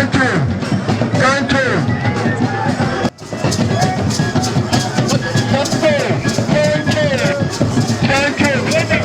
Thank you. Thank you. Let's go. Thank you. Thank you.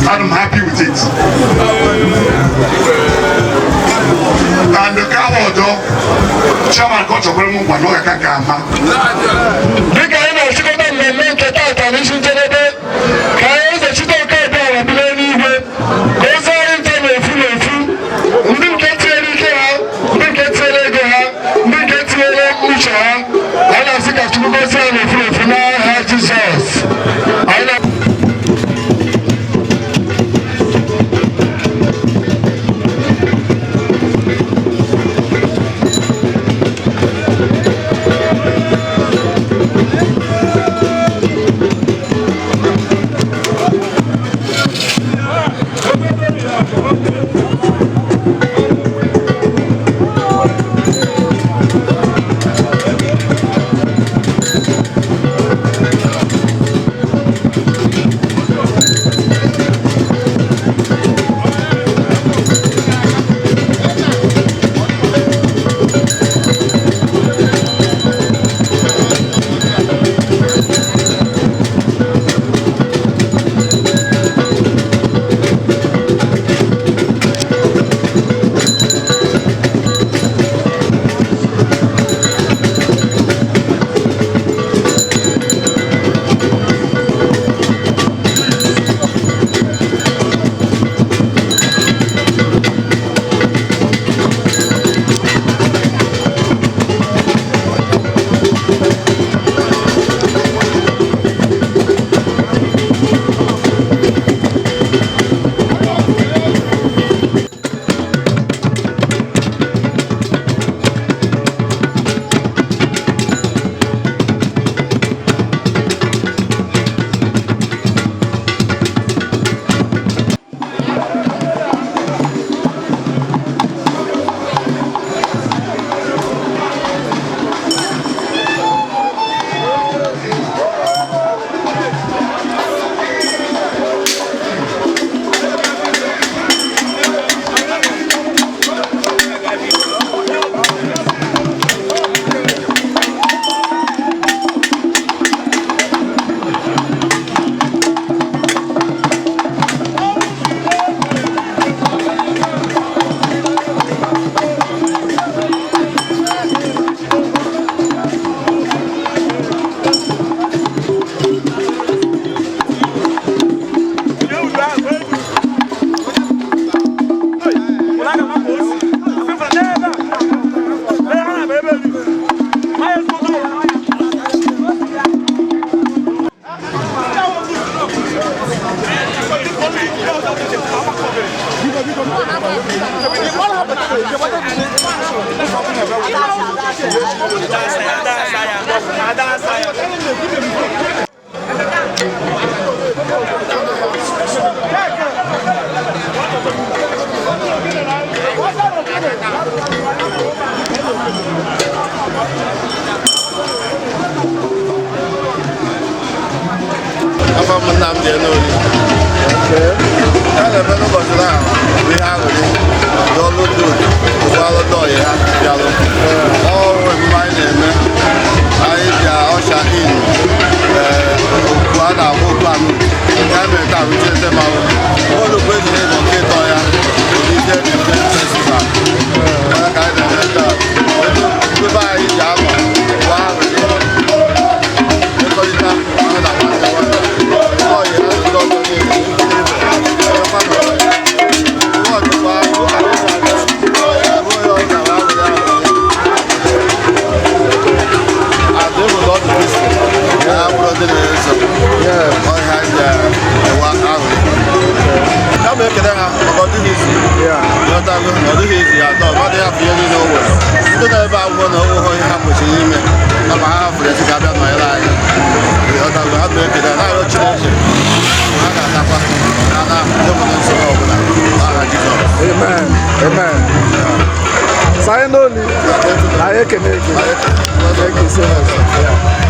I'm happy with it. And the coward, chairman got to bring one more kama. Dịka anyị na-achịkọta mmemme nke taata n'isi njedebe, ka anyị eze chite oke ebere bile n'igwe, ka ozi anyị nche na-efu na-efu, ndị nke Afọ m Nnamdi Enoli. A na-eme n'ụbọchị ahụ bụ ihe aṅụrị ndị ọrụ ndị otu ụgbọala ndị ọyị ha bịalụ ọrụ emume anyị na-eme. Anyị bịa usher in okwu a na-akpọ okwu anụ ya mere taa bụ Chieze Mmanwụ olugbo ejiri ịbụ nke ịtọ ya Olise Festival ya ka anyị na-eme taa. Etu ndị be anyị ji anọ gwa aṅụrị mmekọrịta ahụ na nwanne nwanne ọyị ha ndị ọzọ niile emekwa na ọdịkwa ahụ ruo ya ọ gara aṅụrị aṅụrị adịbụ na ọdụ kristi na ya bụrụ ndị na-eso ọhịa anyị ji enwe aṅụrị. Ya bụ ekele ha maka ọ dịghị izi ghọtago, ọ dịghị izi ya atọ mmadụ ya bụ ihe niile o nwere ndị na-ebe akwụkwọ na onwe ihe ha kwesịrị ime, kama ha hafụrụ esi ka abịa nọnyere anyị. Ghọtago, ha bụ ekele na-arịọ Chineke ha ga-atakwa na na ndị nwere nsogbu ọbụla n'aha Jizọs. Amen. Amen. Sayendoli, anyị ekene gị. Thank you so much. Yeah.